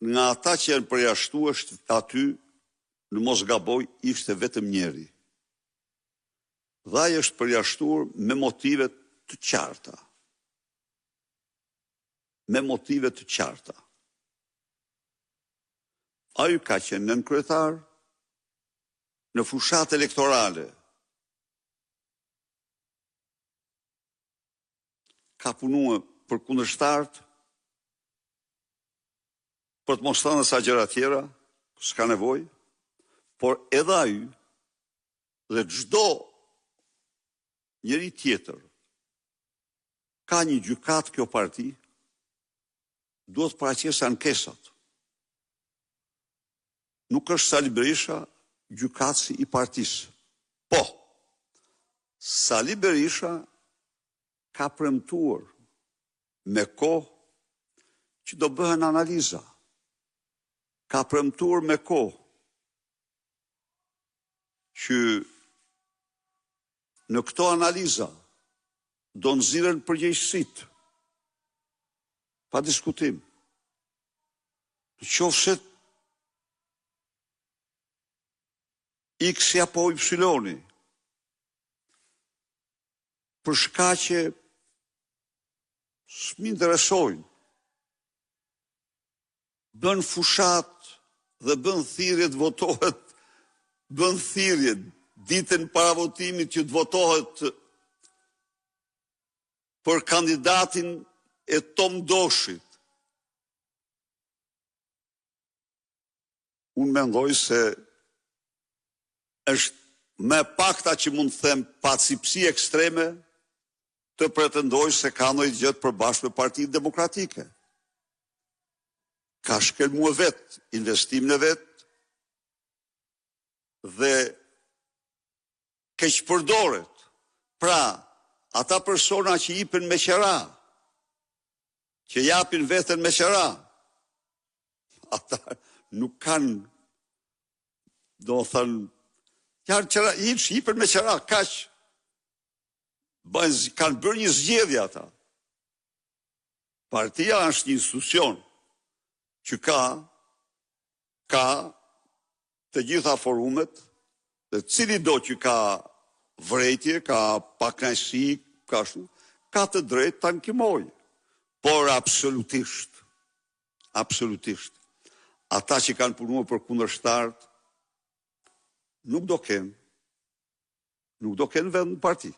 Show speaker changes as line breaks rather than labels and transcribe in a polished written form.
Nga ata që janë përjashtuar aty, në mos gaboj, ishte vetëm njëri. Dhe ai është përjashtuar me motive të qarta. Me motive të qarta. Ai ka qenë nënkryetar në fushatë elektorale. Ka punuar për kundërshtarët, për të mos thënë sa gjëra tjera, s'ka nevojë, por edhe ai dhe çdo njeri tjetër ka një gjykatë kjo parti, duhet të paraqesë ankesat. Nuk është Sali Berisha gjykatësi i partisë. Po, Sali Berisha ka premtuar me kohë që do bëhen analiza. Ka premtuar me kohë që në këto analiza do nxirren përgjegjësitë. Pa diskutim. Në qoftë se X apo Y për shkaqe s'më interesojnë, bën fushatë dhe bën thirrje të votohet, bën thirrje ditën para votimit që të votohet për kandidatin e Tom Doshit. Unë mendoj se është më e pakta që mund të them pacipësi ekstreme të pretendoj se ka ndonjë gjë të përbashkët me Partinë Demokratike. Ka shkelmuar vetë investimin e vet dhe keqpërdoret. Pra, ata persona që jipen me qera, që japin veten me qera, ata nuk kanë, domethënë, janë qera, jipen me qera, kaq, bëjnë, kanë bërë një zgjedhje ata. Partia është një institucion që ka, ka të gjitha forumet dhe cilido që ka vërejtje, ka pakënaqësi, ka ashtu, ka të drejtë të ankimojë. Por absolutisht, absolutisht, ata që kanë punuar për kundërshtarët nuk do kenë, nuk do kenë vend në parti.